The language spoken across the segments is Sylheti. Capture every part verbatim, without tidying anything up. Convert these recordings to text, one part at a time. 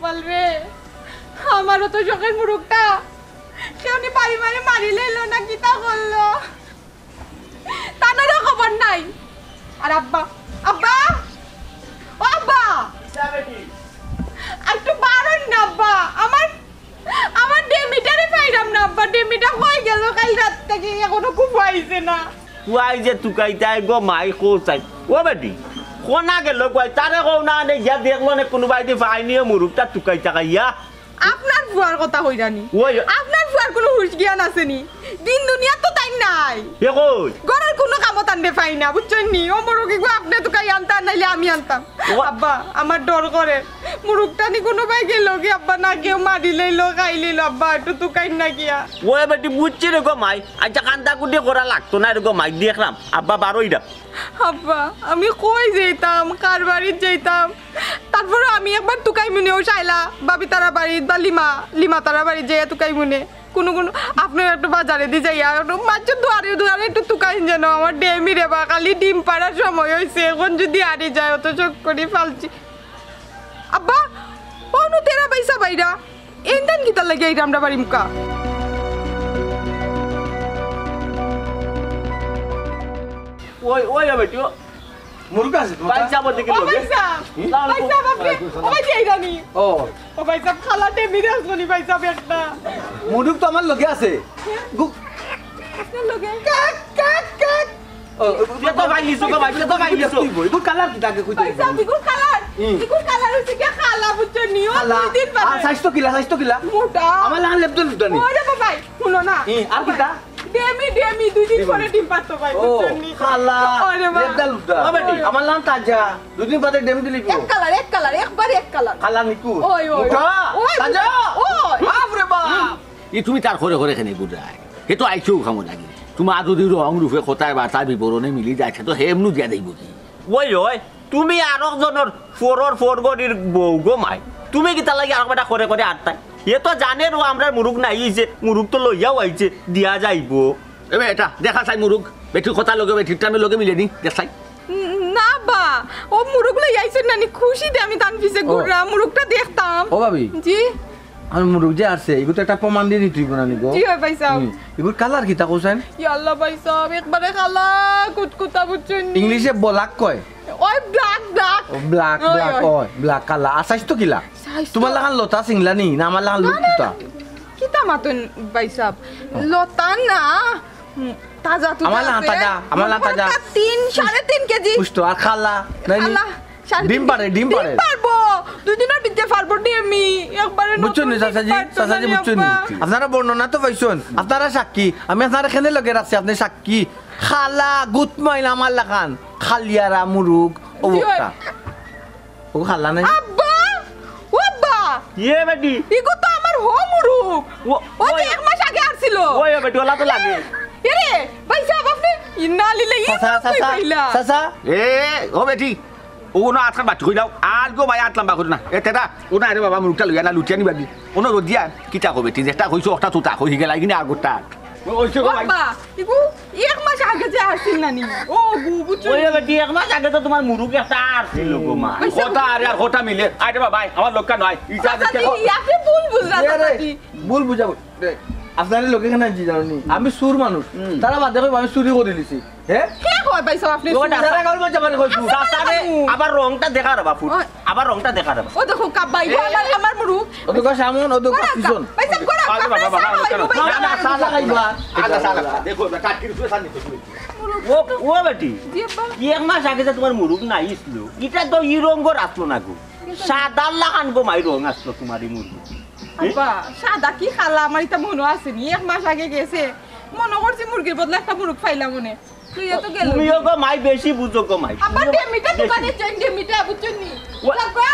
বল রে, আমারও তো শখের মুরুগটা। কেউ নি বাড়ি মারি মারি লইল না, কিতা করলো? তানরও খবর নাই। আর আব্বা, আব্বা, ও আব্বা, ইসা বেটি। একটু বারন না আব্বা, আমার, আমার ডেমিটারে পাইরাম না আব্বা, ডেমিটা কই গেল কাল রাত থাকি, এখনো খুব আইছে না। কুয়াই যে তুকাইতায় গো মাই কও চাই। ও বেটি, কোনা গেল কুয়াই? তারে কও না, আনে গিয়া দেখলো নে কুনুবায়দি পাইনি অউ মুরুগটা তুকাইতা কইয়া। আপনার ফুয়ার কথা কইরানি? ওই। আপনার ফুয়ার কুনু হুশ জ্ঞান আছে নি? দিন দুনিয়াত তো তাইন নাই। এ কই? ঘরর কুনু কামো তানরে পাই না, বুঝছইন নি? অউ মুরুগ ইগু আপনে তুকাই আনতা, নাইলে আমি আনতাম। ও। আব্বা, আমার ডর করে। মুরুগটা নি কুনুবায় গেল গি আব্বা, না কেউ মারি লইল, খাই লইল আব্বা, একটু তুকাইন না গিয়া। ওই বেটি, বুঝছি রে গো মাই। আইচ্ছা, কান্দাকুটি করা লাগতো নায় রে গো মাই, দেখরাম। আব্বা বারইরা। আব্বা, আমি কই যাইতাম, কার বাড়িত যাইতাম? তারপরও আমি একবার তুকাইমুনে, অউ শাইলা ভাবি তারা বাড়িত বা লিমা, লিমা তারা বাড়িত যাইয়া তুকাইমুনে। কুনু কুনু আপনার একটু বাজারেদি যাইয়া, একটু মাঝে দুয়ারে দুয়ারে একটু তুকাইন যেন, আমার ডেমি রে বা, খালি ডিম পাড়ার সময় অইছে, এখন যুদি আরি যায়, অত শখ করি ফালছি। আব্বা, অনো তেরা বাইসা বাইরা, এনদান কিতার লাগি আইরা আমরা বাড়ি মুখা? ওই, ওই, ওই, বেটি, ও। মুরুগ আছে তোমার? ভাই সাহেব, ওদিকে ও লোকে। ভাই সাহেব, হুম? ভাই সাহেব, আপনি, ওয়ালাইকুম সালাম। ও ভাই, এই রানী। ও। ও ভাই সাহেব, খালা টেমি রাখবনি ভাই সাহেব একটা। মুরুগ তো আমার লগে আছে। গু- আপনার লগে? কাক, কাক, কাক। ও, ও, কে তো ভাই নিছো গো ভাই, কে তো ভাই নিছো? কি বই? ইগুর কালার কিতা আগে কইতে ভাই সাহেব, দিবি? ইগুর কালার, হুম। ইগুর কালার হচ্ছে কি খালা, বুঝছো নি? ও কালা। দুই দিন বাদে। আর সাইজ তো কিলা, সাইজ তো কিলা? মোটা। আমার লাখান লেবদা লুদা নি। ওরে বাবা ভাই, শুনো না। হুম, আর কিতা? ডেমি, ডেমি, দুই দিন পরে ডিম পারতো ভাই, ও, বুঝছো নি? খালা, ওরে বাবা। লেবদা লুদা। ও বেটি। আমার লাখান তাজা। দুদিন বাদে ডেম দিলি কি? এক কালার, এক কালার, একবারে এক কালার। কালার নিকুচ। ওই, ওই, মোটা, ওই, তাজা। ওই। বাপ রে বাপ। ই তুমি তার ঘরে ঘরে কেনে ঘুরায়? হে তো আইছেউ কামো লাগি। তোমার যদি রং রূপে কথায় বার্তায় বিবরণে মিলি যায়, সে তো হে এমনু দিয়া দেইবো কি? ওই, ওই, তুমি আরক জনর ফরর ফরগরির বউ গো মাই। তুমি কিতার লাগি আরক বেটা ঘরে ঘরে আটতায়? হে তো জানে রে আমরার মুরুগ নাই, যে মুরুগ তো লইয়াউ আইছে, দিয়া যাইবো। এবে এটা দেখা চাই মুরুগ, বেটির কথা লগে বেটির টাইমে লগে মিলে নি, দেখ চাই। উম, না বা, ও মুরুগ লই আইছইন নানি, খুশিতে আমি তান পিছে ও। ঘুররাম, মুরুগটা দেখতাম। ও ভাবি। জি। আমি মুরুগ যে আছে, ইগু তো একটা প্রমাণ দিয়া নিতে অইবো না নি গো? জি অয় ভাই সাহেব। হুম, ইগুর কালার কিতা কইছইন? ইয়া আল্লাহ ভাই সাহেব, একবারে কালা কুতকুতা বুঝছইন নি? ইংলিশে ব্ল্যাক কয়। ওই ব্ল্যাক, ব্ল্যাক। ও ব্ল্যাক, ওই, ব্ল্যাক, ওই। ওই ব্ল্যাক কালা। আর সাইজ তো কিলা? সাইজ তো তোমার লাখান লতা সিংলা নি, না আমার লাখান না, না, লুটকুতা? না। কিতা মাতইন ভাই সাহেব? ও। লতা না, হুম, তাজা তুজা আমার লাখান আছে। তাজা, আমার লাখান তাজা। মোটা তিন, সাড়ে তিন কেজি। পুষ্ট আর খালা, নাই নি? খালা, সাড়ে তিন ডিম পারে, ডিম ডিম পারে। পারবো। দুই দিনর ভিতরে পারবো ডিম আমি। একবারে বুঝছইন নি, নতুন চাচাজি? ডিম পারতো চাচাজি, না রে বুঝছইন নি? আব্বা। আপনারা বর্ণনা তো পাইছইন, আপনারা সাক্ষী। আমি আপনারা কেনে লগে রাখছি, আপনে সাক্ষী। খালা, গুতমাইল আমার লাখান। খালিয়ারা, মুরুগ, ও জি, ওই বক্তা। ও খালা নাই? আব্বা! ও আব্বা! ইয়ে বেটি। ইগু তো আমার হউ মুরুগ। ও, ও যে ওই। এক মাস আগে আরছিল। ওই বেটি, ওলা তো লাগে। এরে, ভাই সাহেব আপনি ইন্না লিল্লাহি চাচা, কই চাচা, পাইলা? চাচা। এ, ও বেটি। ও না আটকান বাটি কইলাও। আর গো ভাই আট লম্বা করি না। এ তেদা, ও না রে বাবা মুরুগটা লইয়া না লুটিয়া নিবা দি। ও না রোদিয়া, কিতা কবে? তুই যেটা কইছো ওটা তো তা কই গেলাই কিনা আগরটা। ও, ওই সে গো ভাই। বাবা, ইগু এক মাস আগে যে আসছিল না নি? ও, গু, বুঝছো ওই নি? বেটি, এক মাস আগে তো তোমার মুরুগ একটা আসছিল গো মা। ওই সে কথা আরে আর কথা মিলে। আরে বাবা, আমার লোকটা নয়। ইটা চাচা দেখে জি, আপনি ভুল বুঝলেন, এ রে, চাচা জি। ভুল বুঝাবো। রে, আপনার লোকে কেন জি জানো নি? আমি চুর মানুষ। হুম। তারা বাদে কইবো আমি চুরি করে দিছি। হে? কে কয় পাইছো আপনি? ও না, তারা গাউর মধ্যে মানে কইছো। চাচা রে, আবার রংটা দেখা রে বাপু। ওই। আবার রংটা দেখা রে বাপু। ও দেখো, কাব্বা, ইগু এ। আমার, আমার মুরুগ। ও তো গো সামন, ও তো গো পিছন। ভাই সাহেব, করা, আরে বাবা, বাবা, আপনার বাবা, সাহেব, বাবা। ভাই না, না, সাহেব। সাদা খাইবা। আদা সাদা। দেখো, না, কাটকির উপরে সামনে তো তুমি। ও, ও বেটি। জি আব্বা। কি এক মাস আগে যে তোমার মুরুগ নাই ছিল, ইটা তো ই রঙর আসলো না গো। সাদার লাখান গো মাই রং আসলো তোমার ই মুরুগ। আব্বা, সাদা কি খালা, আমার ইটা মনো আছে নি? এক মাস আগে গেছে, মনো করছি মুরগির বদলে একটা মুরুগ পাইলাম মনে। তুই এত গেল। তুমিও গো মাই বেশি বুঝো গো মাই। আব্বা, তুমিও ডেমিটা বেশি। দোকানে যাই, ডেমিটা বুঝছো নি? ও, যাও গো।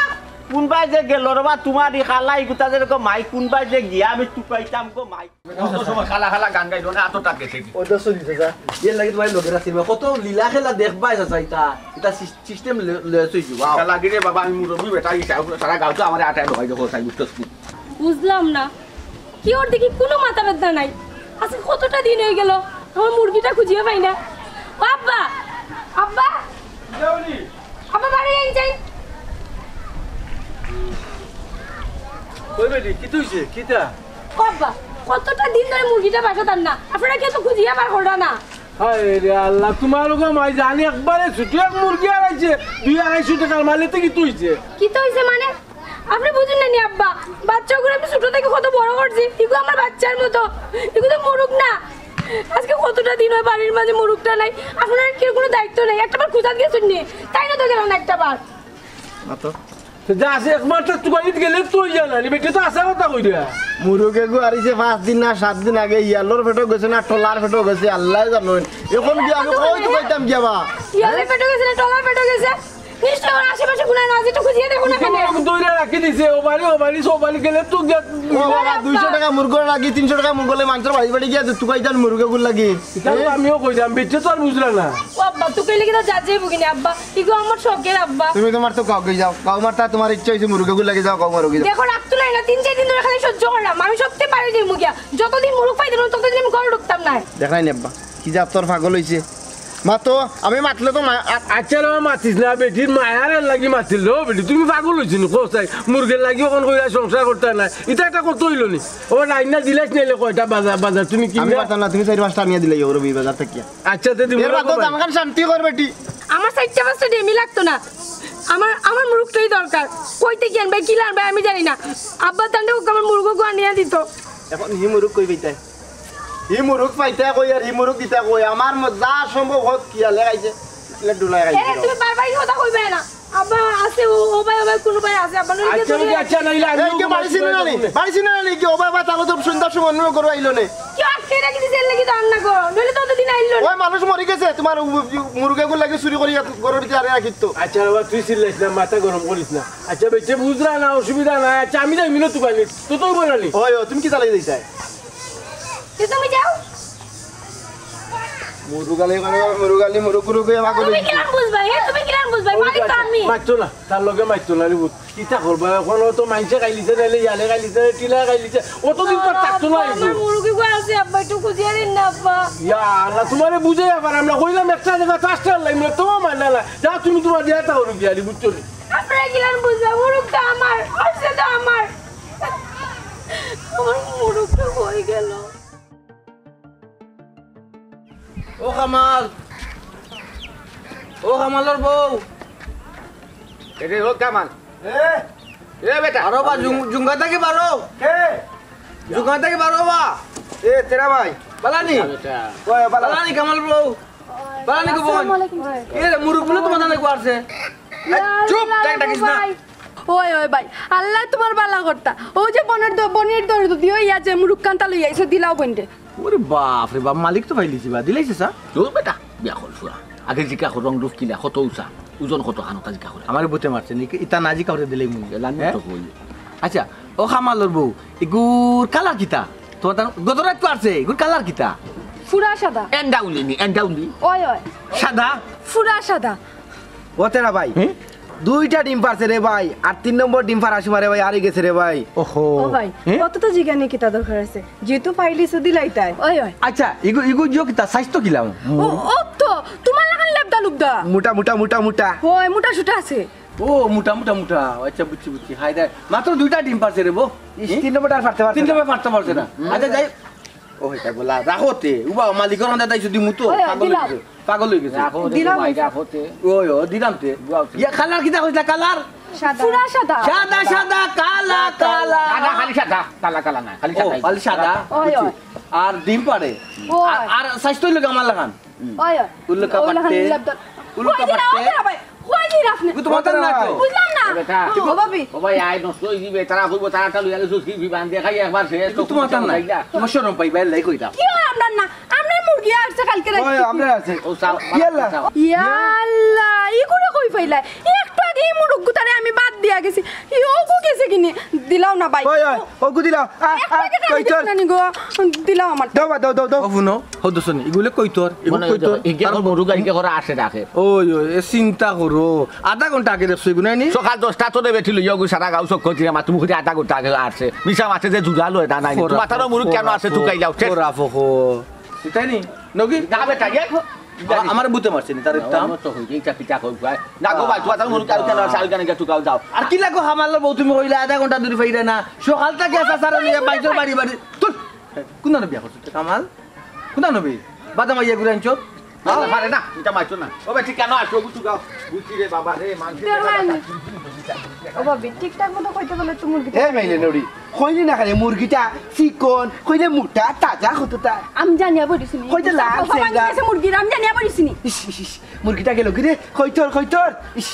কোনবায় যে গেল রে বা তোমার ই খালা ইগুতা যে গো মাই, কোনবায় যে গিয়া আমি তুকাইতাম গো মাই। অত সময় খালা খালা গান গাইলো না, এত টাক গেছে কি? ও দশ দিছে যা। এর লাগি তোমার লোকের আছে, কত লীলা খেলা দেখবায় চাচা ইটা। ইটা সিস-, সিস্টেম লে-, লেস অইছে, ওয়াও। খেলা কি রে বাবা, আমি মুরব্বি বেটা, ইটা সারা গাঁও তো আমার আটায় লোকাই দেখো, তাই বুঝছস নি? বুঝলাম না, কি ওর দেখি কোনো মাথা ব্যথা নাই। আজকে কতটা দিন হয়ে গেল, আমার মুরগিটা খুঁজিয়ে পাই না। ও আব্বা, আব্বা, যাওনি? আব্বা বাড়ি আই যাই। ওই বেটি, কিতা অইছে? কিতা? ও আব্বা, কতটা দিন ধরি মুরগিটা বাসাত আনরা না, আপনারা কেউ তো খুঁজিয়া বার কররা না। হায় রে আল্লাহ, তুমার লগে মাই জানি একবারে ছুটি এক মুরগি হারাইছে, দুই আড়াইশো টেকার মাল, এতে কিতা অইছে? কিতা অইছে মানে? আপনে বুঝইন না নি আব্বা, বাচ্চাগুরে আমি ছোট থাকি কত বড় করছি, ইগু আমার বাচ্চার মতো, ইগু তো মুরুগ না। আজকে কতটা দিন অয় বাড়ির মাঝে মুরুগটা নাই, আপনারার কিতা কুনু দায়িত্ব নাই? একটা বার খুঁজাত গেছইন নি, তাইন তো গেলা না একটা বার। মাতো। তো যা আছে একমাত্র তুকানিত গেলে তুই জানা নি, বেটি তো হাছা কথা কইরা। মুরুগ এগু হারাইছে পাঁচ দিন না সাত দিন আগে, ইয়ালর পেটো গেছে না টলার পেটো গেছে, আল্লায় জানইন। অখন গিয়া আমি কই তুকাইতাম গিয়া বা? ইয়ালর পেটো গেছে না টলার পেটো গেছে? নিশ্চয় ওর আশেপাশে কুনায় না আছে, একটু খুঁজিয়া দেখো না কেনে? মুরুগ ধইরা রাখি দিছে, ও বাড়ি, ও বাড়ি, সব বাড়ি গেলে তো গিয়া ও বাবা, দুইশো টেকা মুরগর লাগি, তিনশো টেকা মুরগ অইলে মানষর বাড়ি বাড়ি গিয়া তুকাইতাম মুরুগ এগুর লাগি। ইটা তো আমিও কইলাম, বেটি তো আর বুঝলা না। ও আব্বা, তুকাইলে কিতা যাইবো গি নি আব্বা? ইগু আমার শখের আব্বা। তুমি তুমার তো কাউকে যাও, কাউ মারতা তুমার ইচ্ছা অইছে মুরুগ এগুর লাগি যাও, কাউ মারো গি যাও। দেখো, রাগ তুলাইন না, তিন চাইর দিন ধরি খালি সহ্য করলাম, আমি সত্যি বাড়ি যাইমু গিয়া। যতদিন মুরুগ পাইতাম না, ততদিন আমি ঘরো ঢুকতাম নায়। দেখরায় নি আব্বা, কি জাতর পাগল অইছে। মাতো, আমি মাতলে তো মা-, আ-, আচ্ছা রে, মাতিস না, বেটির মায়ার লাগি মাতিল রে, ও বেটি, তুমি পাগল অইছো নি, কও চাই, মুরগর লাগি অখন কইরা সংসার করতায় নায়, ইটা একটা কথা অইলো নি? ও রাইন্দা দিলাইছ নাইলে কয়টা বাজার, বাজার তুমি আমি কিনা? পারতাম না, তুমি চাইর পাঁচটা আনিয়া দিলাইও রবি বাজার থাকিয়া। আচ্ছা, তে দিমু এর না বাদে কও ভাই। জানখান শান্তি কর বেটি। আমার চাইরটা পাঁচটা ডেমি লাগতো না, আমার, আমার মুরুগটাই দরকার। কই থাকি আনবায়, কিলা আনবায় আমি জানি না, আব্বা তানরে কউক্কা আমার মুরুগ এগু আনিয়া দিতো। অখন হি মুরুগ কই পাইতায়? হি মুরুগ পাইতায় কই আর হি মুরুগ দিতায় কই? আমার ম-, যা সম্ভব হউক কিয়া লাগাইছে, লাড্ডু লাগাইছে। এরে, তুমি বারবার ই কথা কইবায় না। আব্বা আছে, ও, ও ভাই, ও ভাই, কুনু ভাই আছে, আব্বা, নইলে আচ্ছা, কেউ আচ্ছা, আচ্ছা, নাইলে আমি এই, কেউ বাড়ি চিনে না নি? বাড়ি চিনে না নি? কেউ, ও ভাই, ভাই, তাহলে তো সন্ধ্যার সময় অন্য ঘরো আইলো নে। কেউ আটকে রাখি দিছে, এর লাগি তো আন্না গো। নইলে তো অতদিন আইলো না। ওই মানুষ মরি গেছে, তুমার উ-, উ-, মুরগ এগুর লাগি চুরি করি ঘরর ভিতরে আরে রাখিত। আচ্ছা বাবা, তুই চিল্লাইস না, মাথা গরম করিস না। আচ্ছা, বেটি বুঝরা না, অসুবিধা নাই। আচ্ছা, আমি যাইমু নে তুকানিত, তো তুই বলানি। ওই, ও, তুমি কিতা লাগি যাইতায়? তে তুমি যাও। মুরগ আলি করে, মুরগ আলি, মুরগ, মুরগ, মুরগ, মুরগ। তুমি কিলান বুঝবায়, হে? তুমি কিলান বুঝবায়? ওই মালিক তো আমি। মাততো না, তার লগে মাততো না রে পুত। কিতা করবা? অখন তো মাইনষে খাইলিছে, নাইলে ইয়ালে খাইলিছে, টিলা খাইলিছে। অতদিন তো থাকতো না, আব্বা, আমার মুরগ এগু আছে, আব্বা, একটু খুঁজিয়া দিন না, আব্বা। ইয়া আল্লাহ, তুমারে বুঝাইয়া পারলাম না, কইলাম একটা জাগা তো আসতে পারলাম না, তুমার মানলা না। যাও, তুমি তুমার দিয়া তা করো গিয়া, বুঝছো নি? আপনারা কিলান বুঝবা, মুরগ তো আমার, অইছে তো আমার। আমার মুরগটা কই গেল? ও কামাল, ও কামালর বউ। এরে ও কামাল। এ? এ বেটা। আরো বা জুং-, জুঙ্গা থাকি বারো। কে? জুঙ্গা থাকি বারো বা। এ তেরা ভাই। বালানি? ওই, বালা। বালানি কামাল বউ। বালানি গো বোন। আসসালামু আলাইকুম। এ মুরগ বলে তুমার নানা গো আছে। ইয়া চুপ, আল্লাহ ডাক ডাকিস না। ভাই। ওই, ওই ভাই, আল্লায় তুমার বালা করতা। অউ যে বনর দ-, বনর দরদি অইয়া যে মুরগ কান্তা লইয়া আইছো, দিলাও বইনরে। ওরে বাপ রে বাপ, মালিক তো পাইলিছি বা, দিলাইছে চা? ও বেটা, বিয়া কর ফুয়া। আগে জিকা কর রং রূপ কিলা, কত উচা, ওজন কত খান, ওটা জিকা কর। আমারে বুতে মারছে নি, ইতা না জিকা করে দিলেই মুনি। এলা আমি হ্যাঁ? তো কই। আচ্ছা, ও কামালর বউ, ইগুর কালার কিতা? তুমার তার গত রাইত তো আছে, ইগুর কালার কিতা? ফুরা সাদা। এন্ডাউলি নি, এন্ডাউলি। ওই, ওই। সাদা? ফুরা সাদা। ও তেরা ভাই, হুম? দুইটা ডিম পারছে রে ভাই, আর তিন নম্বর ডিম পারার সময় রে ভাই, হারি গেছে রে ভাই। ওহো। ও ভাই, হুম? অত তো জিগানি কিতা দরকার আছে? যেহেতু পাইলিছো দিলাইতায়। ওই, ওই। আচ্ছা, ইগু, ইগু জিও কিতা, সাইজ তো কিলা? ও, ও তো, তুমার লাখান লেবদা লুবদা। মোটা, মোটা, মোটা, মোটা। ওই, মোটা সুটা আছে। ও, মোটা, মোটা, মোটা। আচ্ছা, বুঝছি, বুঝছি। হায় রে, মাত্র দুইটা ডিম পারছে রে বউ। ইস, হুম? তিন নম্বরটা আর পারতে পারছে তিন না। নম্বর পারতে পারছে না। হুম। আচ্ছা, যাই। ও, এটা বলা, রাখো তে। উবা, মালিকর হাতে তাই যদি মুতো, ওই, ওই, পাগল দিলাম। হয়ে গেছে। পাগল হয়ে গেছে। রাখো তে, দিলাম ভাই, ওই। রাখো তে। ওই, ও, দিলাম তে। ইয়া, কালার কিতা কইলা, কালার? সাদা। পুরা সাদা। সাদা, সাদা, কালা, কালা। না, না, খালি সাদা। কালা, কালা না, খালি ও, সাদাই। খালি সাদা? ওই, বুঝছি। ওই। আর ডিম পারে? ওই। আর, আর সাইজ তো অইলো আমার লাখান। ওই, ওই। উল্লুকা ওই লাখান পারতে। লেবদা। উল্লুকা ওই দিলা, পারতে। ওই দিলা ভাই। ওই দিলা আপনি। কিন্তু মাতার না তো। বুঝলাম না। এ বেটা। ও ভাবি। ও ভাই, আয় নষ্ট হয়ে যাবে। তারা কইবো, তারা টা লইয়া গেছো, কি বিমান দেখাই একবার শেষ। কিন্তু তো মাতার না। তোমার শরম পাইবা, এলাই কইতাম। কি হয় আপনার না? আমরা মুরগি আসছে কালকে রাইতে। ওই, আমরা আছে। ও, চাও, ইয়াল্লা। চাও। ইয়াল্লা, ই করে কই পাইলা? একটু আগে এই মুরগ গুতারে আমি বাদ দিয়া গেছি। ই ওগু গেছে কিনি? দিলাও না ভাই। ওই, ওই, ওগু দিলাও। আ, এক আ, প্যাকেট কই আমি তোর? দেখছি না নি গো। দিলাও আমার। দাও, দাও, দাও, দাও। ও, হুনো, হো দুসনি, ইগুলে কই তোর? ইগু মনে কই হয় তোর? ইগে আর মুরগ আইকে করে আসে ডাকে। ওই, ওই, এ চিন্তা করো। আধা ঘন্টা আগে দেখছো ইগু, নাই নি? সকাল দশটা তো বেটি লইয়া ওগু সারা গাঁও চক্কর দিয়া মাতুমুখুরি আধা ঘন্টা আগে আসে। মিছা মাতে যে জুড়া লয় না, নাই নি? ফোরা, তোমার তারও মুরগ কেন ফোরা, আসে, তুকাইলাও। শেষ। ফোরা, ফোকো। তাই নি? নগি? না বেটা, ইয়ে। আ-, আমার ভূতে মারছে নি, তার একটা। আমার তো হইছে, ইটা কিতা কই ভাই? না গো ভাই, তোমার তার মনে কালকে না, শাল গানে গিয়ে টুকাও যাও। আর কিলা গো, হামালর বউ তুমি কইলা আধা ঘন্টা দূরে ফিরে না। সকাল থাকি আসা সারা লইয়া বাইজর বাড়ি বাড়ি। তুই কোন নবী বিয়া করছিস তুই, কামাল? কোন নবী? বাদাম আইয়া ঘুরে আনছো? না, না, পারে না, ইটা মারছো না। ও ভাই, ঠিক কেন আসো, বুঝু গাও। বুঝছি রে বাবা রে, মানছি রে বাবা। ও ভাবি, ঠিকঠাক মতো কইতে বলে তো মুরগিটা। এ মাইলে নড়ি, কইলি না কেনে মুরগিটা চিকন, কইলে মোটা, তাজা কতটা। আমি জানিয়া বলিছি নি। কইতে লাল সকাল সকাল সেন্ডা। গেছে মুরগির, আমি জানিয়া বলিছি নি। ইস, ইস, ইস, মুরগিটা গেল কি রে? কই তোর, কই তোর? ইস,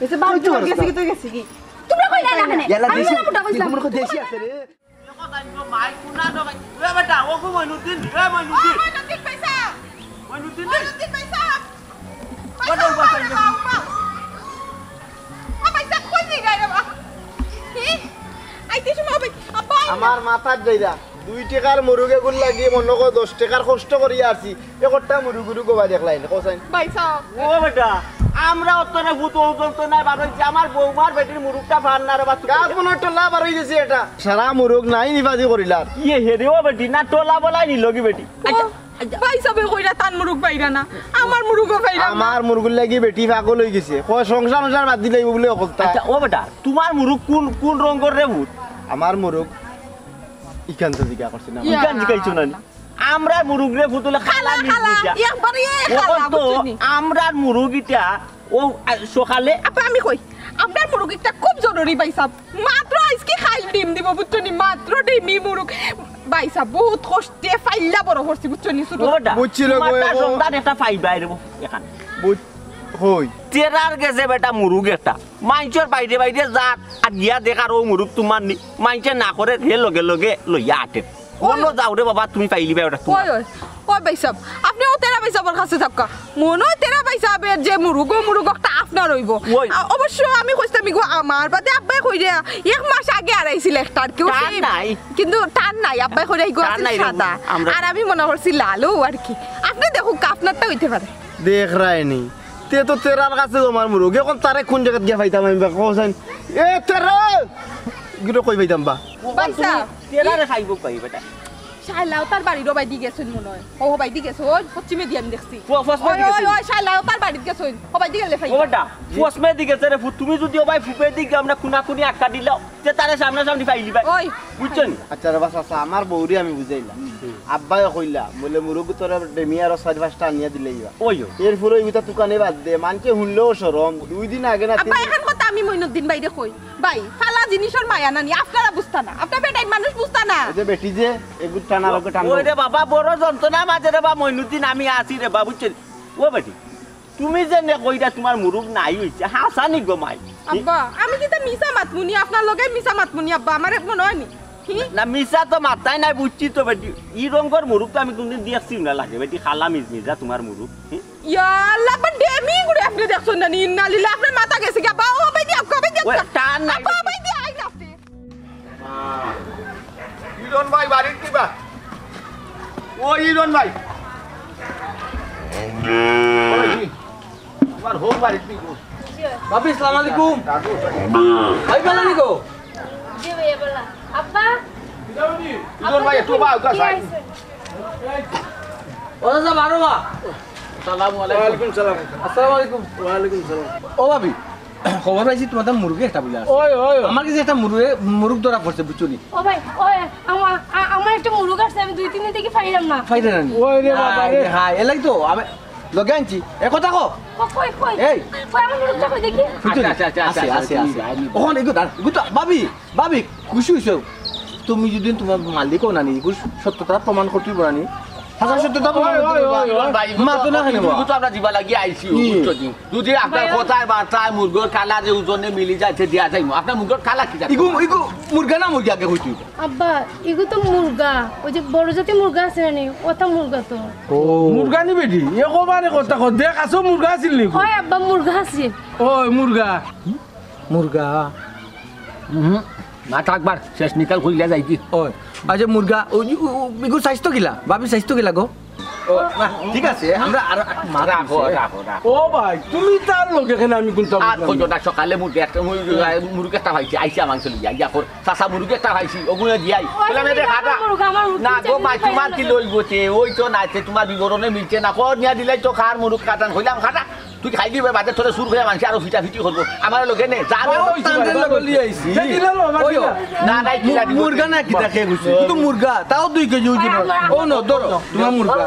এসে বাপ কই তোর গেছে কি, অবস্থা? তুই গেছে কি? তোমরা কইলা না কেনে? ইয়ালা আমি দেশি, না মোটা কইছিলাম। মুরগি দেশি আছে রে। মাই, কোনা নগাই। এ বেটা, ও গো মইনুদ্দিন, এ মইনুদ্দিন। ও মইনুদ্দিন ভাই সাহেব। মইনুদ্দিন রে। মইনুদ্দিন ভাই সাহেব। ভাই সাহেব, ভাই সাহেব, ভাই সাহেব। ও ভাই সাহেব, কই যাইরা রে বা? কি? আইতে সময় হবে। আব্বা, আইলা। আমার মাথার যাইরা। দুই টেকার মুরুগ এগুর লাগি মনে কর দশ টেকার কষ্ট করি আরছি। একটা মুরুগ উরুগ গবা দেখলাই না, কোসাইন। ভাই সাহেব। ও বেটা, আমরা অতরে ভূত ওজন তো নাই বার হইছে। আমার বৌমার বেটির মুরুগটা ফার না রে বা তুই। গাছ মনে হয় টোলা বার হই গেছে এটা। সারা মুরুগ নাই নিবাজি করিলার। ইয়ে হে রে ও বেটি, না টোলা বলাই নিল কি বেটি? আচ্ছা, আচ্ছা। ভাই সাহেব কইরা তান মুরুগ পাইরা না, আমার মুরুগও পাইরা না। আমার মুরুগর লাগি বেটি পাগল হই গেছে। কয় সংসার সংসার বাদ দিলে বলে অবস্থা। আচ্ছা, ও বেটা, তোমার মুরুগ কোন, কোন রঙর রে ভূত? আমার মুরুগ ইখান তো জিগা করছি না। ইয়া। ইখান জিগাইছো না নি? আমরা মুরুগরে ফুতুলে খালা খালা, মিস খালা, দিতা। একবারে ও খালা, তো বুঝছো নি? আমরার মুরুগ ইটা, ও, আ, সকালে আপা, আমি কই, আপনার মুরুগ একটা খুব জরুরি ভাই সাহেব। মাত্র আজকে খাইল ডিম দিব, বুঝছো নি? মাত্র ডিমই মুরুগ। ভাই সাহেব, বহুত কষ্টে ফাইল্লা বড় করছি, বুঝছো নি? ছোট ওটা, বুঝছি রে গো, তোমার ও। সন্তান একটা ফাইবাই রে, এখানে। বুঝ-, হই। তেরার গেছে বেটা মুরুগ একটা। মাইনষর বাইরে বাইরে যাক, আর গিয়া দেখার ও মুরুগ তোমার নি। মাইনষে না করে হে লগে লগে লইয়া আটের। অনো যাও রে বাবা, তুমি পাইলিবা ওটা তোমার। ওই, ওই, ওই ভাই সাহেব, আপনি ও তেরা ভাই সাহেবর কাছে যাউক্কা। মনো অয় তেরা ভাই সাহেবর যে মুরুগ, ও মুরুগ একটা আপনার অইবো। ওই। আ, অবশ্য আমি কইতাম ইগু আমার, বাদে আব্বায় কইরা এক মাস আগে আড়াইছিল একটা, আর কেউ টান সেই নাই। কিন্তু টান নাই, আব্বায় কইরা ইগু টান আছে নাই রে, সাদা। আমরা আর আমি মনে করছি লালও আর কি। আপনি দেখউক্কা, আপনারটা অইতে পারে। দেখরায়নি। তে তো তেরার কাছে আমার মুরুগ। এখন তারে কোন জাগাত গিয়া পাইতাম আমি বা, কও চাইন। এ তেরা! ইগুরে কই পাইতাম বা? ভাই সাহেব। তেরারে খাইবো পাই বেটা। শাইলা, ও তার বাড়ির ওবায়দি গেছইন মনো অয়। ও, ওবায়দি গেছে, ওই পশ্চিমেদি আমি দেখছি। প-, পশ্চিমেদি ওই, ওই, গেছে। ওই, শাইলা, ও তার বাড়িত গেছইন। ওবায়দি গেলে পাইবো। ও বেটা, পশ্চিমেদি গেছে রে ফুত, তুমি যদি ওবায় ফুপেদি গিয়া আমরা কুনাকুনি আটকা দিলাও, তে তারে সামনাসামনি পাইলিবায়। ওই। বুঝছো নি? আচ্ছা রে বা চাচা, আমার বউরে আমি বুঝাইলাম। আব্বায় কইলা, বলে, "মুরুগ তোরা ডেমিয়া আরো চাইর পাঁচটা আনিয়া দিলেই বা।" ওই, ওই। এরপরে ওই কথা তুকানে বাদ দে, মানষে হুনলেও শরম। দুই দিন আগে না, তিন আব্বা, দিন এখান কথা আমি মইনুদ্দিন ভাইরে কই। ভাই, ফালা জিনিসর মায়া নানি, আপনারা বুঝতা না। আপনার বেটাইন মানুষ বুঝতা না। ওই যে বেটি যে, এগুর টানা লোকে টানবো। ওই রে বাবা, বড় যন্ত্রণার মাঝে রে বা মইনুদ্দিন আমি আছি রে বা, বুঝছো নি? ও বেটি, তুমি যে নে কইরা তোমার মুরুগ নাই অইছে, হাছা নি গো মাই? আব্বা, আমি কিতা মিছা মাতমুনি? আপনার লগে মিছা মাতমুনি আব্বা, আমার মনে অয় নি। কি? না, মিছা তো মাতরায় নায়, বুঝছি তো বেটি। ই রঙর মুরুগ তো আমি কোনদিন দেখছি না লাগে, বেটি, খালা মিজমিজা তোমার মুরুগ। হি? ইয়া আল্লাহ, আব্বা, ডেমি গুড়ে আপনি দেখছইন না নি? ইন্না লিল্লাহ, আপনার মাথা গেছে গি আব্বা? ও, ওবায়দি আউক্কা, ওবায়দি ওই, আউক্কা। টান নাই আব্বা, বেটি। ওবায়দি আইন আপনি। ইরন ভাই বাড়িত কিবা? ও ইরন ভাই। ওই, তোমার হো বাড়িত নি গো। ভাবি, সালাম আলাইকুম। ভাই, ভালা নি গো? জি ভাইয়া, ভালা। আব্বা? ইরন ভাই, একটু বা, উকা কি সাইড। আইছে? ও দাদা, বারো বা। সালাম আলাইকুম। ওয়ালাইকুম সালাম। আসসালামু আলাইকুম। ওয়ালাইকুম সালাম। ও ভাবি, খবর পাইছি তোমার মুরগি একটা বুলে আছে। ওই, ওই, ওই। আমার কাছে একটা মুরগি, মুরগ ধরা পড়ছে, বুঝছো নি? ও ভাই, ওই, আমার, আ-, আমার একটা মুরগ আছে, আমি দুই তিন দিন থেকে পাইলাম না। পাইলে না নি? ওই রে বাবা রে। হায়, হায়, এলাই তো, আমি লগে আনছি। এ কথা কো। ও, কই, কই? এই। কই, আমার মুরগটা কই দেখি? বুঝছো নি? আচ্ছা, আচ্ছা, আচ্ছা, আছে, আচ্ছা, আছে, তুমি আছে। যাও, আমি ওখানে এগো দাঁড়া, এগো তো, ভাবি, ভাবি, খুশি হইছো? তুমি যদি তোমার মালিক হও না নি, এগো সত্যতা প্রমাণ করতে হইব না নি? হাজার সত্যতা প্রমাণ ওই, করতে ওই, হইব। ওই, ওই। ভাই, এগো তো মাতো না কেন? এগো তো আমরা জিবা লাগি আইছি, হুম। বুঝছো নি? যদি আপনার ভাইয়া। কথায় বার্তায় মুরগর কালা যে ওজনে মিলি যায়, সে দিয়া যাইমু। আপনার মুরগর কালা কি জানি? ইগু, ইগু মুরগা না মুরগি আগে কইতে হইব। আব্বা, ইগু তো মুরগা। ওই যে বড় জাতি মুরগা আছে না নি? ওটা মুরগা তো। ও। মুরগা নি বেটি? এ কবারে কথা কর। দেখ, আসো মুরগা আছিল নি? ওই আব্বা, মুরগা আছে। ওই মুরগা। মুরগা। হুম, না থাকবার, শেষ নিকাল কইলা যাই কি? ওই, আচ্ছা মুরগা, ওই, ও, ও, ইগু স্বাস্থ্য কিলা? ভাবি স্বাস্থ্য কিলা গো? ও, না, ঠিক আছে, আমরা আর মাত রাখো, হইছে। রাখো, রাখো। ও ভাই, তুমি তার লগে কেনে আমি কুনটা আর বুঝলাম কইও না। না, সকালে মুরগি একটা, মুরগি, মুরগি একটা পাইছি, আইছি আমার চলে যাই, ইয়া কর, চাচা মুরগি একটা পাইছি, ওগুলো দিয়াই। ওই বললাম, "এ রে, আমার খাটা।" মুরগ, আমার মুরগ না কিনছে, গো, ভাই, কিনছে, তোমার কি লইব তে? ওই তো না, তে তোমার বিবরণে মিলছে না। কর নিয়া দিলাই তো খার মুরগ কাটান, কইলাম, "খাটা।" তুই খাইলি বে, বাদে তোরে সুর হয়ে মানছে, আরো ফিটা ফিটি করবো। আমার লগে নে, যা ও, লগে ওই তো তাদের লগে লই আইছি। সে দিলে লো, আমার ওই, দিলে। না, নাই, কিলা দিব? মুরগা না কিতা খেয়ে গেছে? কিন্তু মুরগা, তাও দুই কেজি ওজন। ও না, ধরো, তোমার মুরগা।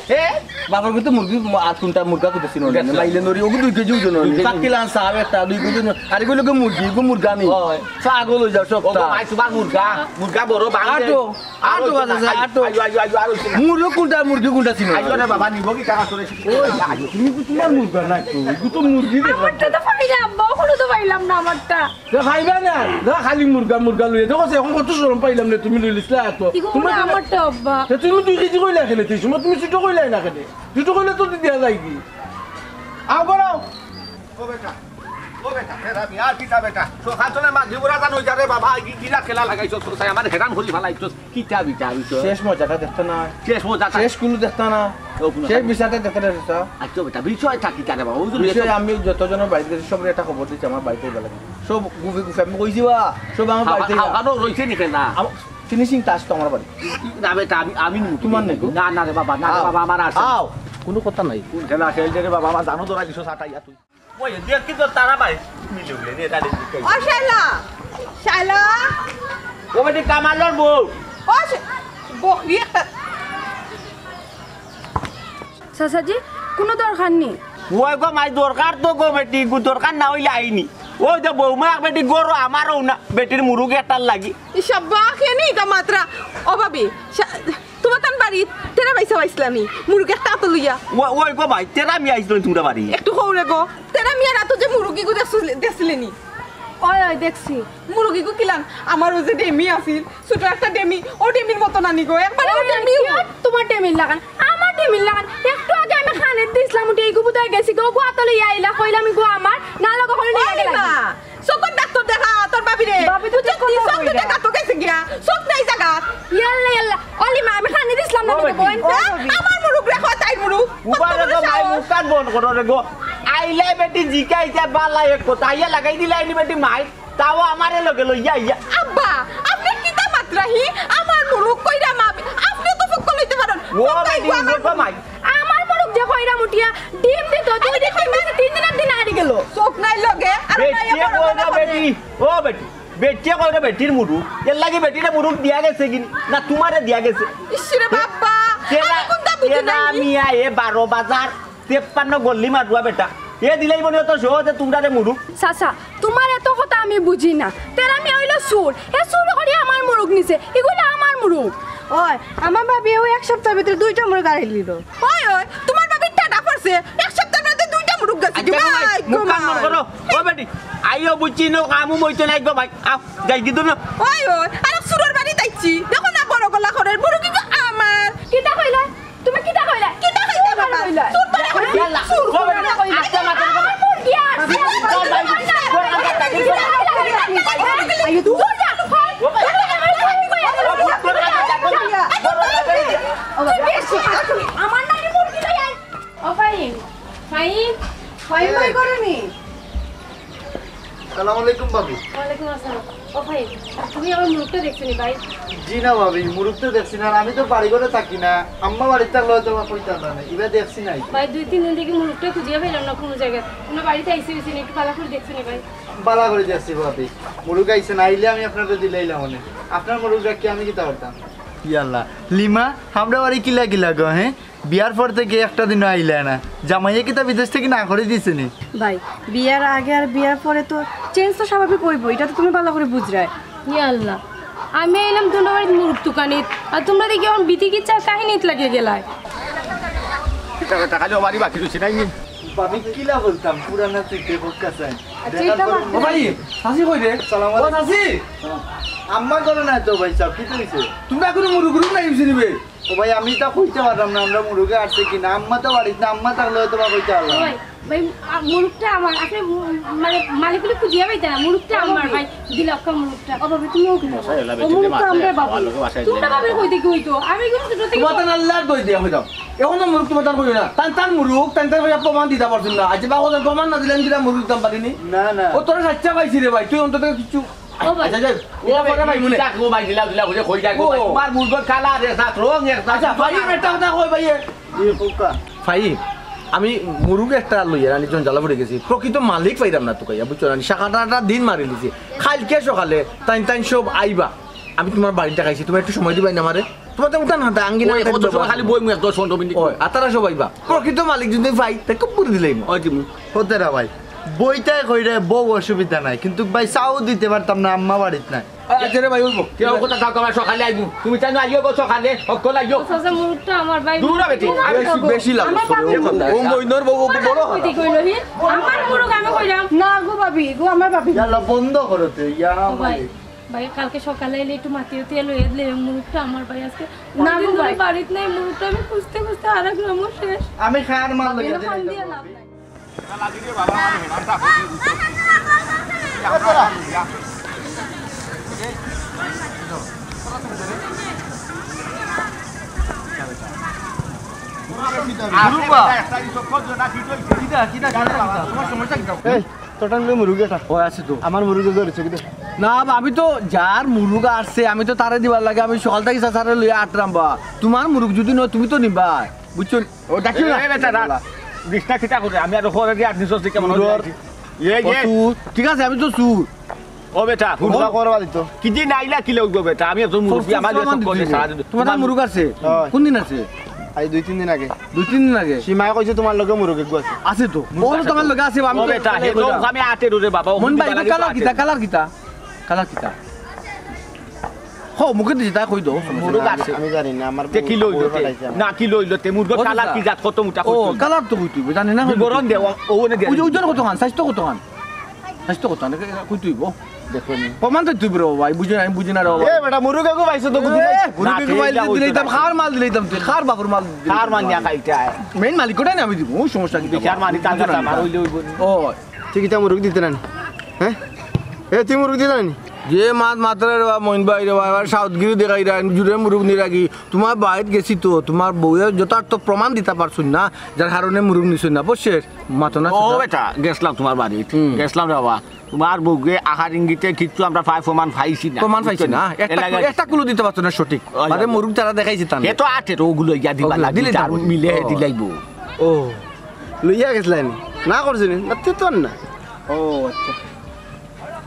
এ? বাবার কিন্তু মুরগি, আধ কুইন্টাল মুরগা কিন্তু ছিল না। মাইলে নরি, ওগু দুই কেজি ওজন। দুই কেজি। পাক্কি লান সাহেব একটা, দুই কেজি ওজন। আর এগুলো কি মুরগি, এগু মুরগা নেই। ওই। পাগল হয়ে যাও সব ও গো তা। ভাই, তোমার মুরগা, মুরগা বড় বাংলা। আটো। আটো বাজে, আটো। আইও, আইও, আইও, আরো ছিল। মুরগ কোনটা, মুরগি কোনটা ছিল? আইও রে বাবা, নিব কি টাকা তোরে? ওই, তুমি তো তোমার মুরগা না তো, এগু তো মুরগি দেখো। আমারটা তো পাইলাম, বখনো তো পাইলাম না আমারটা। না, পাইবা না। না, খালি মুরগা, মুরগা লইয়া। দেখো, সে এখন কত শরম পাইলাম না, তুমি লইলিস না এত। কি গো, তুমি না, তো আমারটা আব্বা। সে তুমি দুই কেজি কইলা কেনে, তুই সময় তুমি ছোট কইলাই না কেনে? দুটো কইলে তো দিয়া যাই কি? আও করাও। ও বেটা, ও বেটা, এ রাবি, আর কিতা বেটা? সকাল চলে মাঝে বুড়া জানো, ওই যা রে বাবা, এই গিরা খেলা লাগাইছো, তো সাই আমার হেরান করি ফালাইছো। কিতা বিটা, বিটা? শেষ মজাটা দেখতে না। শেষ মজাটা? শেষ কুলু দেখতে না। ও, কুলু শেষ দেখতে না। বিচারটা দেখতে না, চাচা। আচ্ছা বেটা, বিষয়টা কিতা রে বাবা? ওই জন্য বিষয় তো আমি যতজনের বাড়িতে গেছি, সবরে একটা খবর দিচ্ছি, আমার বাড়িতে বেলা। সব গুফে গুফে আমি কইছি বা, সব আমার হা-, বাড়িতে হা-, যা। হাওকানো রইছে নি কেন? আমা-, finishing touch তো আমার বাড়ি। না বেটা, আমি, আমি নিমু। তোমার নাকি? না, না রে বাবা, না রে আও। বাবা, আমার আছে। আও, কোনো কথা নাই। কোন খেলা খেলছে রে বাবা? আমার জানো তোরা কিছু সাটাইয়া তুই। ওই, দেখ কি তোর তারা ভাই মিলে উঠলে রে, তাহলে জিততে ও শালা, শালা। ও বেটি, কামালর বউ। ও শা-, বকরি একটা। চাচাজি, কোনো দরকার নেই। ওই গো মাই, দরকার তো গো বেটি, গো দরকার না হইলে আইনি। ওই যে বৌমা এক বেটি গরু আমারও না, বেটির মুরুগ একটার লাগি। ইসাব্বা, কেনি ইতা মাত্রা? ও ভাবি, শা-, তোমার তান বাড়ি তেরা বাইসা পাইছিলাম নি, মুরুগ একটা আতো লইয়া। ও-, ওই গো ভাই, তেরা মিয়া আইছিল তোমরা বাড়ি। একটু কও রে গো, তেরা মিয়ার আতো যে মুরুগিগু দেখছিলে, দেখছিলে নি? ওই, ওই, দেখছি। মুরুগিগু কিলান, আমার ও যে ডেমি আছিল, ছোট একটা ডেমি, ও ডেমির মতো নানি গো, একবারে ও ওই, ডেমি। কি আর তোমার ডেমির লাগান? আমার ডেমির লাগান। একটু আগে আমি খানিত দিছিলাম, উঠে এইগু বুদায় গেছি গো, গো আতো লইয়া আইলা, কইলাম, "গো আমার, না লগো করে নিয়ে ওই গেলাম।" মা, চকুর ডাক্তার দেখা তোর ভাবিরে। ভাবি তো বুঝছো? চোখ কথা চোখ কই দুটা না। কাতো গেছে গিয়া। চোখ নাই জাগাত। ইয়াল্লা, ইয়াল্লা। অলি মা, আমি খানি দিছিলাম না ও তোকে, ভাবি। বোন। ও হ্যাঁ? ভাবি। আমার মুরুগ রে, হয় তাইর মুরুগ। উবার কত রে গো, বড় মাই সাহস। মুখ কান বন্ধ করো রে গো। আইলে বেটি জিকাইতে বালা এক কথা। আইয়া লাগাই দিলে আইনি বেটি মাই। তাও আমারে লগে লইয়া আইয়া। আব্বা, আপনি কিতা মাতরা হি? আমার মুরুগ কইরা মা, আপনি তো ফুক লইতে পারেন। ও ফুক বেটি, নাই গো আমার উঠো মুরুগ। মাই। আমার মুরুগ যে কইরা মুটিয়া ডিম দিত, দুই দিন, তিন দিন, তিন দিনের দিন আরি গেল। চোখ নাই লগে, আর নাই বেটিয়ে আমার কইরা মুরুগ। বেটি, ও বেটি, বেটিয়ে কইরা বেটির মুরুগ, এর লাগি বেটিরে মুরুগ দিয়া গেছে কি না তোমারে দিয়া গেছে? ইস রে বাবা, তেরা, আমি কোনটা বুঝি তেরা নাই? মিয়া এ বারো বাজার, তেপ্পান্ন গল্লি মারুয়া বেটা, এ দিলাই মনে হতো সহজে তোমরা রে মুরুগ। চাচা, তোমার এত কথা আমি বুঝি না। তেরা মিয়া অইলো চুর, এ চুর করি আমার মুরুগ নিছে, এগুলো আমার মুরুগ। ওই, আমার ভাবি ওই এক সপ্তাহের ভিতরে দুইটা মুরুগ আড়াই দিল। ওই, ওই, তোমার ভাবির ঠাডা পড়ছে, এক সপ্তাহের মধ্যে দুইটা মুরুগ গেছে। আচ্ছা, গো মাই, ভাই, মুখ গো কান বন্ধ মাই। করো। ও বেটি, আইও বুঝছি নো, কামু মইতে নাই গো ভাই। আও, যাই গিদু না। ওই, ওই, আর চুরর বাড়ি যাইছি। দেখো না, বড় গলা করে, মুরুগি গো আমার। কিতা কইলা? তুমি কিতা কইলা? কিতা কইলা বাবা? চুর ধরে কইলা। ইয়াল্লা। চুর ধরে কইলা। আস্তে মাথা। আমার মুরগি আর। আইয়ো, দূর যা। তুই বেশি। আমার নাকি মুরগি লই আই। ও ফাহিম, ফাহিম, ফাহিম, ওই করনি। সালাম আলাইকুম ভাবি। ওয়ালাইকুম আসসালাম। ও ভাই, তুমি আমার মুরুগটা দেখছো নি ভাই? জি না ভাবি, মুরুগ তো দেখছি না, আর আমি তো বাড়ি ঘরে থাকি না, আম্মা বাড়িত থাকলে হয়তো বা কইতাম না, ইবা দেখছি নাই। ভাই, দুই তিন দিন থাকি মুরুগটা খুঁজিয়া পাইলাম না কোনো জায়গাত। তোমরা বাড়িত আইছো, একটু ভালা করি দেখছো নি ভাই? ভালা করি দেখছি ভাবি, মুরুগ আইছে না, আইলে আমি আপনারে দিলাইলাম অনে। আপনার মুরুগ রাখি আমি কিতা করতাম? ইয়াল্লা, লিমা, আমরা বাড়ি কিলা কিলা গো, হ্যাঁ? বিয়ার পর থাকি একটা দিনও আইলা না। জামাইয়ে কিতা বিদেশ থাকি না করি দিছে নি? ভাই, বিয়ার আগে আর বিয়ার পরে তো change তো স্বাভাবিক অইবো, ইটা তো তুমি ভালা করি বুঝরায়। ইয়া আল্লাহ, আমি আইলাম তোমরা বাড়িত মুরুগ তুকানিত, আর তোমরা দেখি এখন বিতি কিচ্ছার কাহিনীত লাগি গেলায়। এটা, এটা খালি আমারই বাকি রইছে, নাই নি? ভাবি, কিলা বলতাম, পুরানা স্মৃতি বুক কাছে। আচ্ছা, এটা আমার ও ভাই, চাচি কই রে? সালাম ও আলাইকুম। চাচি! আম্মা ঘরে নাই তো ভাই সাহেব, কিতা অইছে? তোমরা কোনো মুরুগ-উরুগ নাই অইছে নি বে? ও ভাই, আমি ইতা কইতাম পারতাম না, আমরা মুরুগে আটছে কিনা। আম্মা তো বাড়িত না, আম্মা থাকলে হয়তো বা কইতাম পারলাম। ও ভাই, ভাই, আ, মুরুগটা আমার। আপনে মু-, মানে, মালিক বলে খুঁজিয়া পাইতা না, মুরুগটা আমার ভাই। দিলাক্কা মুরুগটা। ও ভাবি, তুমিও কিনো। ও মুরুগটা আমরা বাবু। তোমরা বাবু কই দেখি হইতো? আমি কিন্তু ছোট থেকে তোমার তান আল্লাহর দই দিয়া কইতাম। এখনো মুরুগ তোমার তান কইও না। তান তান মুরুগ, তান তান কইয়া প্রমাণ দিতা পারছুন না। আচ্ছা, বাবু, প্রমাণ না দিলে আমি কিতা মুরুগ দিতাম পারিনি? না, না। ও তোরা সাচ্চা পাইছি রে ভাই, তুই অন্তত কিছু ও ভাই। আচ্ছা, যাই। ও ভাই, ভাই, মনে। ও ভাই, দিলা, দিলা, বুঝে, কই যায়, ও। তোমার মুরগর কালার এক, রং এক, আচ্ছা, ভাই, একটা কথা কই ভাই, এ। জি, কউক্কা। ভাই, আমি মুরুগ একটা লইয়া রানি জঞ্জালা পড়ে গেছি। প্রকৃত মালিক পাইলাম না তো কইয়া, বুঝছো? রানি শাখাটা দিন মারি দিছি। কালকে সকালে তাইন তাইন সব আইবা। আমি তোমার বাড়িত দেখাইছি, তুমি একটু সময় দিবাই না আমারে? তোমার তো উঠান হাতে আঙ্গিনা ওই, হাতে কত সময় দিবা। খালি বই মুখ দশ পনেরো মিনিট। ওই, আর তারা সব আইবা। প্রকৃত মালিক যদি পাই, তাই খুব করে দিলেই মো। ওই দিমু। হতে না ভাই, বইটাই কই রে, বউ অসুবিধা নাই, কিন্তু ভাই চাও দিতে পারতাম না, আম্মা বাড়িত নাই। আচ্ছা রে ভাই, ওই বউ। কেউ কথা থাকো, আমার সকালে আইবো। তুমি চাই না আইও গো সকালে, হক্কল আইও। চাচা, মুরুগটা আমার ভাই। দূর হবে ঠিক। মুরুগ বেশি, আমার বেশি লাগে। আমার বাবু। ও মইনর বউ, বউ বড় হয়। কইলো হি, আমার মুরুগ আমি কইলাম। না গো ভাবি, গো আমার ভাবি। ইয়াল্লা বন্ধ করো তে, ইয়া ও ভাই, ভাই। ভাই, কালকে সকালে আইলে একটু মাতি উতি লইয়া দিলে, মুরুগটা আমার ভাই আজকে না গো অনেকদিন ধরে ভাই। বাড়িত নাই, মুরুগটা আমি খুঁজতে খুঁজতে আর এক নম্বর শেষ। আমি খার মাল লইয়া দিলে। এই, তোর টান লই মুরুগ এটা। ও, আছে তো। আমার মুরুগ ধরেছে কিন্তু। না, বা, আমি তো যার মুরুগ আছে, আমি তো তারে দিবার লাগে, আমি সকাল থাকি চাচারে লইয়া আটরাম বা। তোমার মুরুগ যদি নয়, তুমি তো নিবা, বুঝছো নি? ও, ডাকিও না। এ, বেটা, না। বিছনা কিতা করে? আমি আর খবর দিয়ে আট দিন সস্তি কেমন হয়ে মুরুগ। যাচ্ছি। এই যে। ও, চুর। ঠিক আছে, আমি তো চুর। ও বেটা, হুনো। হুনো, করবা দিত। কি দিন আইলা কি লইব বেটা? আমি একজন মুরব্বি, আমার সব লগে সব সামান করে দিতে সারা দিন। তোমার মুরুগ আছে? হয়। কোন দিন আছে? আজ দুই তিন দিন আগে। দুই তিন দিন আগে? সীমায় কইছে তোমার লগে মুরুগ এগু আছে। আছে তো। ও তো তোমার লগে আছে, আমি ও তো বেটা, হে তো কইলাম। আমি আটে রে বাবা, ও মন ভাই, কালার কিতা, কালার কিতা? কালার কিতা? হো, মুখে দিছি, তাই কই দাও, সমস্যা মুরুগ নাই। আছে। আমি জানি না, আমার তে কি লইলো তে? পাঠাইছে আমার। না, কি লইলো তে? মুরগর ও কালার চাচা। কি জাত, কত মোটা ও, কত? কালার তো কইতে হইবে, জানি না। বিবরণ দে, ও, ও ওনে দে। ওই যে ওজন কত খান, সাইজ তো কত খান? সাইজ তো কত খান? এটা কইতে হইব। দেখো নি। প্রমাণ তো তুই bro ভাই, বুঝি না, আমি বুঝি না রে বাবা। এ বেটা, মুরুগ এগু পাইছো তো, বুঝি না। এ, মুরুগ এগু পাইলে দিলে দিতাম, খার মাল দিলে দিতাম, তুই খার বাপর মাল দিলে কার দিতাম। মান দিয়া খাইতে আয়? মেইন মালিক ওটা না আমি দিব, ওই সমস্যা কি? বিচার মানি তার কাছে আমার হইলে হইব নি। ও। তুই কিতা মুরুগ দিতে নানি? হ্যাঁ? এ, তুই মুরুগ দিতে নানি? যে মাত মাতরে রে বা, মইন ভাই রে বা, এবার সাউদগিরি দেখাই রে, জুরে মুরুগ নিরাগি। তোমার বাড়িত গেছি তো, তোমার বউয়ে যথার্থ প্রমাণ দিতা পারছইন না, যার কারণে মুরুগ নিছইন না। বসে মাতো না ও কথা। বেটা, গেছলাম তোমার বাড়িত। হুম। গেছলাম রে বাবা। তোমার বউকে আহার ইঙ্গিতে কিচ্ছু আমরা পাই প্রমাণ পাইছি না। প্রমাণ পাইছি না। বুঝছো নি? একটা এলাকায় কুলু, একটা কুলু দিতে পারছো না সঠিক। ওই মানে যাবে। মুরুগ তারা দেখাইছে তা না। হে তো আটে তো ওগুলো ইয়া দিবা ওগুলো লাগি, দিলে যার তো মিলে হে ও। দিলাইবো। ও। লইয়া গেছলায় নি? না করছে নি? না, তে তো আর না। ও, আচ্ছা।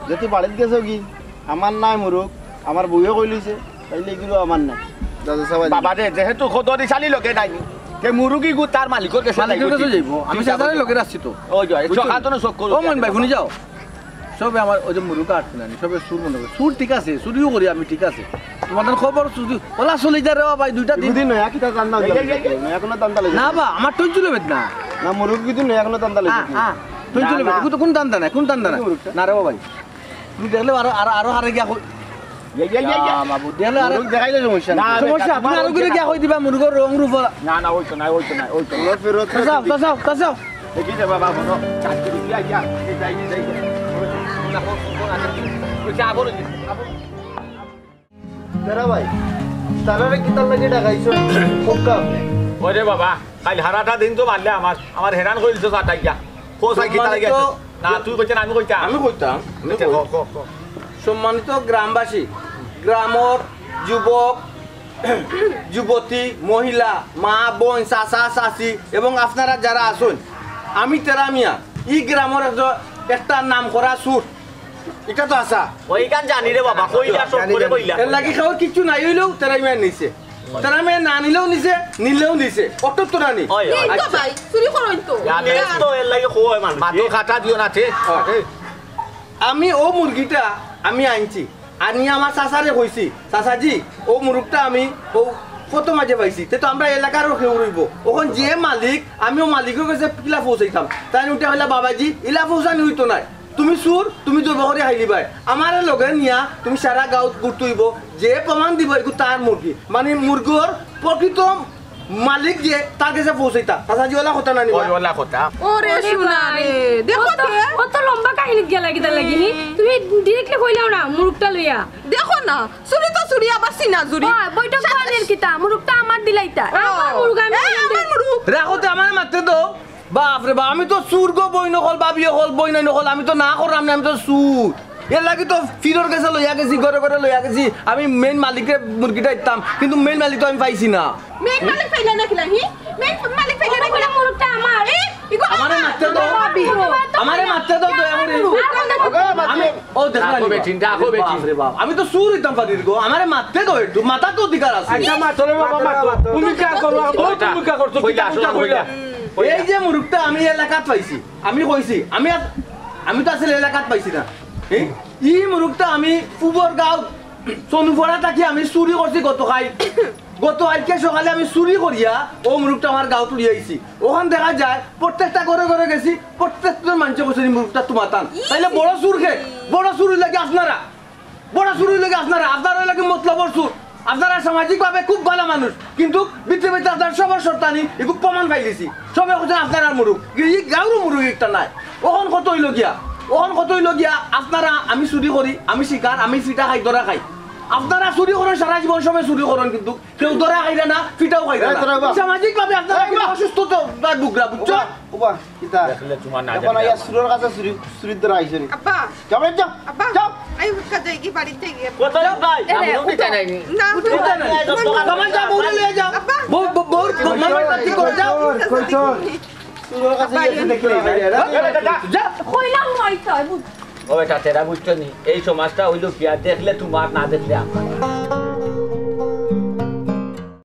যে তুই বাড়িত গেছো কি? আমার নাই মুরুগ, আমার বউয়ে কই লইছে, তাইলে এগুলো আমার নাই। দাদা সাহেব, বাবা রে, যেহেতু খোদরি শালি লগে নাই, তে মুরুগি গু তার মালিকর গেছে মালিকর যাইবো। গেছে যাইবো। আমি ঠিক আছে। সাজারে লগে রাখছি তো। ওই যে, বুঝছো? চোখ হাত না চোখ করো। ও মন ভাই, শুনি যাও। সবে আমার ওই যে মুরুগ আটকে নানি, সবে চুর মনে করে। চুর ঠিক আছে, চুরিও করি আমি, ঠিক আছে। তোমাদের খবর চুরি, ওলা চলে যা রে ভাই, দুইটা দিন। দুদিন নয়, একই তার ধান্দা এই, এই, এই, এই। নয়, এখনো ধান্দা লেগে না, আছে। বা, আমার টইন চুলে বেদ না। না, মুরুগ কিন্তু নয়, এখনো ধান্দা লেগে না, আছে। হ্যাঁ, টইন না, চুলে বেদ। না। এগুলো তো কোন ধান্দা না, কোন ধান্দা না? মুরুগটা। না রে ভাই, তুমি দেখলে আরো, আরো, আরো হারে গিয়া কই। এই, এই, এই, এই। ইয়া, বাবু, দেখলে আরো মুরুগ দেখাইলে সমস্যা না, নাই। সমস্যা, বেটা, তুমি আরো তোমার করে গিয়া কই দিবা, মুরুগর রং রূপ। না, না, ওই তো না, ওই তো না, ওই তো না। তা যাও, তা যাও, তা যাও। দেখি রে বাবা, বলো। চাকরি দিয়া, ইয়া, এই যাই, এই যাই। ওই চা বলো, চা বলো। দাদা ভাই, তারারে কিতার লাগি ডাকাইছো? কউক্কা আপনে। ওরে বাবা, কাইল হারাটা দিন তো মারলে আমার, আমার হেরান করি দিছো চাটা গিয়া। কো চাই কিতার লাগি সম্মানিত আছো? না, তুই কইছ না, আমি কইতাম। আমি কইতাম, আমি আচ্ছা, কই। ক, ক, ক। সম্মানিত গ্রামবাসী, গ্রামর যুবক, যুবতী, মহিলা, মা, বোন, চাচা, চাচি এবং আপনারা যারা আছইন, আমি তেরা মিয়া, ই গ্রামর একজন, একটা নাম করা চুর। ইটা তো আছা। ওইখান জানি রে বাবা, কইলা সব জানি, করে জানি। কইলা। এর লাগি খাওয়ার কিচ্ছু নাই অইলেও তেরা মিয়া নিছে। তেরা মিয়া না নিলেও নিছে, নিলেও নিছে। অত তো না নি। ওই, ওই। এই তো আচ্ছা। ভাই, চুরি করইন তো। জানে তো এর লাগি কয় মানুষ। মাথা কাটা দিও না, ঠিক? হ্যাঁ। আমি ও মুরগিটা আমি আনছি। আনি আমার চাচারে কইছি, "চাচাজি, ও মুরুগটা আমি ও কত মাঝে পাইছি, তে তো আমরা এলাকারও কেউ রইব।" অখন যে মালিক, আমি ও মালিকর গেছে কিলা পৌঁছাইতাম। তাইন উঠে কইলা, "বাবাজি, ইলা পৌঁছানি অইতো নায়।" তুমি চুর, তুমি জব করি খাইলিবায়। আমারে লগে নিয়া তুমি সারা গাঁওত ঘুরতে অইব। যে প্রমাণ দিব, এগু তার মুরগি। মানে মুরগর প্রকৃত মালিক যে, তার গেছে পৌঁছাইতা। চাচাজি, অলা কথা নানি বা? অলা কথা। ওরে ওরে সোনা ভাই, রে, দেখো কত, তে। কত লম্বা কাহিনী গেলা কিতা লাগি, হি? তুমি directly কইলাও না, মুরুগটা লইয়া। দেখো না, চুরি তো চুরি, আবার চিনা চুরি। ওই, বৈঠক বাড়ির কিতা, মুরুগটা আমার দিলাইতা। ও। আমার মুরুগ আমি এ, আমার মুরুগ। রাখো তে, আমারে মাততে দেও। বাপ রে বাপ, আমি তো চুর গো, বইন অকল, ভাবি অকল, বইনাইন অকল, আমি তো না করলাম না, আমি তো চুর। এর লাগি তো ফিরর গেছে লইয়া গেছি, ঘরে ঘরে লইয়া গেছি। আমি main মালিকরে মুরগিটা দিতাম, কিন্তু main মালিক তো আমি পাইছি না। Main মালিক পাইলে না কিলা, হি? Main মালিক পাইলে না কিলা? মুরুগটা আমার। এ, ইগো আমারে আমার। মাততে দেও। ভাবি। আমারে মাততে দেও, দয়া করি। আমি, ও, দেখো ডাকো নি। বেটিন, ডাকো বেটিন। বাপ রে বাপ, আমি তো চুর অইতাম পারি গো। আমারে মাততে দেও একটু, মাতার তো অধিকার আছে। আচ্ছা, মাতো রে বাবা, মাতো। ভূমিকা করো, বহুত ভূমিকা করছো, কইলা, কিতা শোনো, কইলা। কইলা। এই যে মুরুগটা আমি এলাকাত পাইছি, আমি কইছি, আমি আর, আমি তো আসলে এলাকাত পাইছি না। এই, ই মুরুগটা আমি পুবর গাঁও, চনুপাড়া থাকি আমি চুরি করছি গত কাইল। গত কাইলকে সকালে আমি চুরি করিয়া ও মুরুগটা আমার গাঁওত লইয়া আইছি। ওখান দেখা যায় প্রত্যেকটা ঘরে ঘরে গেছি, প্রত্যেকজন মানষে কইছে, "ই মুরুগটা তুমার তান।" তাইলে বড় চুর কে? বড় চুর অইলা গি আপনারা। বড় চুর অইলা গি আপনারা। আপনারা অইলা গি মতলবর চুর। আপনারা সামাজিকভাবে খুব ভালা মানুষ, কিন্তু ভিতরে ভিতরে আপনারা সবর শয়তানি, এগু প্রমাণ পাইলিছি। সবে কইছেন আপনারার মুরুগ, ই গাঁওর মুরুগ একটা নায়। ওখান কত অইল গিয়া, ওখান কত অইল গিয়া, আপনারা, আমি চুরি করি, আমি শিকার, আমি ফিটা খাই, ধরা খাই। আপনারা চুরি করইন, সারা জীবন সবে চুরি করইন, কিন্তু কেউ ধরা খাইরা না, ফিটাও খাইরা না। এই, তোরা বা- সামাজিকভাবে আপনারা এই, কিন্তু বা- অসুস্থ তো, বা বুকরা, বুঝছো? ওবা, ওবা, কিতা? দেখলে তোমার না এখন দেখলে আইয়া আমার। চুরর কাছে চুরি, চুরির ধরা আইছে নি। আব্বা। যাও রে, যাও, আব্বা। যাও। আই, উঠা যাই কি বাড়িতে গিয়া? কোথায় যাও। ভাই? এ, আমি উঠো। উঠি যাই নাই। না, উঠো। উঠো না। তোমার যা বউরে লইয়া যাও। আব্বা। বউ, বউ, বউ, বউ, মামার কাছে করে যাও। কই চোর? চুরর কাছে আব্বা, গেছে দেখলে। যা। কইলাম নয় তো, বুঝ- ও বেটা, তেরা বুঝছো নি? এই সমাজটা অইল কি আর দেখলে তোমার, না দেখলে আমার।